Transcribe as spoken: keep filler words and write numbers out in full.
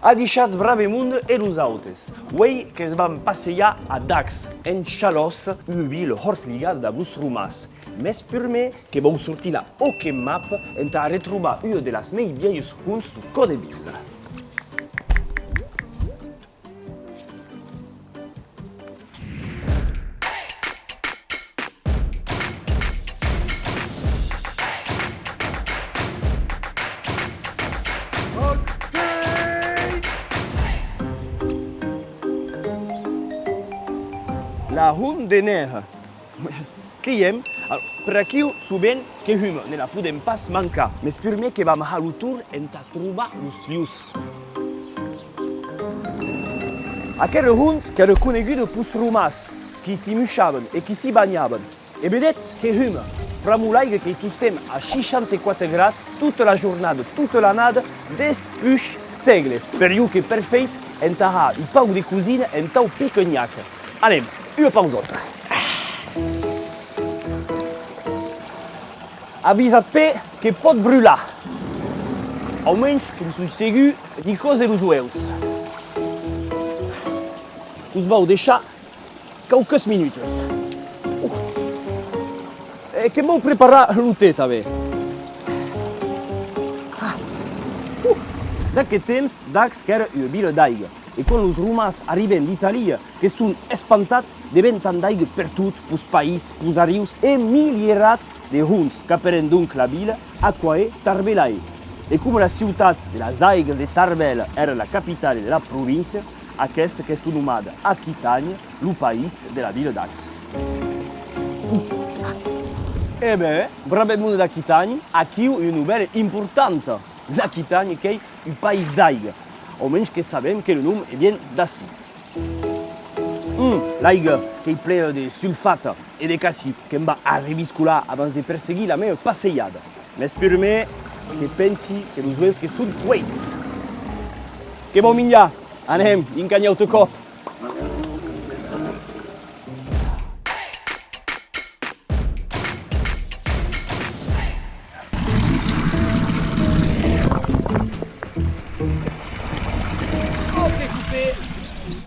Adishatz, brave monde, e los autes. Uei que's vam passejar a Dax, en Chalòs, ua vila hòrt ligada dab los romans. Mès purmèr que vau sortir la OK Map entà arretrobar ua de las mei vielhas honts deu còr de vila. La hont de Nèr. Cliem. Alòrs, per aquiu, sovent que huma, ne la podem pas mancar, mès purmèr que vam har lo torn entà trobar los lhons. Aquera hont qu'èra coneguda peus romans, qui s'i mushavan e qui s'i banhavan. E vedetz que huma, pr'amor l'aiga qu'ei tostemps a seishanta-quate grads tota la jornada, tota l'annada, despuish sègles. Per jo qu'ei perfèit entà har un pauc de cosina entau picanhac. Anem, ua pausòta. Avisatz-pe que pòt brulhar. Au mensh que'm soi segur deu còser los ueus. Us vau deishar quauques minutas. Uh. E que'm vau preparar lo tè tanben. Ah. Uh. D'aqueth temps, Dax qu'èra ua vila d'aiga. E quan los romans arribèn d'Itàlia, que son espantats de veir tant d'aiga pertot, peus país, peus arrius, e milierats de honts capèren donc la vila Aquae Tarbelae. E coma la ciutat de las aigas de Tarbèla èra la capitala de la província, aquesta qu'estó nomada Aquitània, lo país de la vila Dax. E ben, brave monde d'Aquitània, aquiu ua novèla importanta. L'Aquitània qu'ei un país d'aiga, au mensh que sabem que lo nom e vien d'ací. Hum, l'aiga qu'ei plea de sulfat e de calci, que'm va arreviscolar abans de perseguir la mea passejada. Mès purmèr que pensi que los ueus que son cueits. Que vau minjar! Anem, dinc a un aute còp!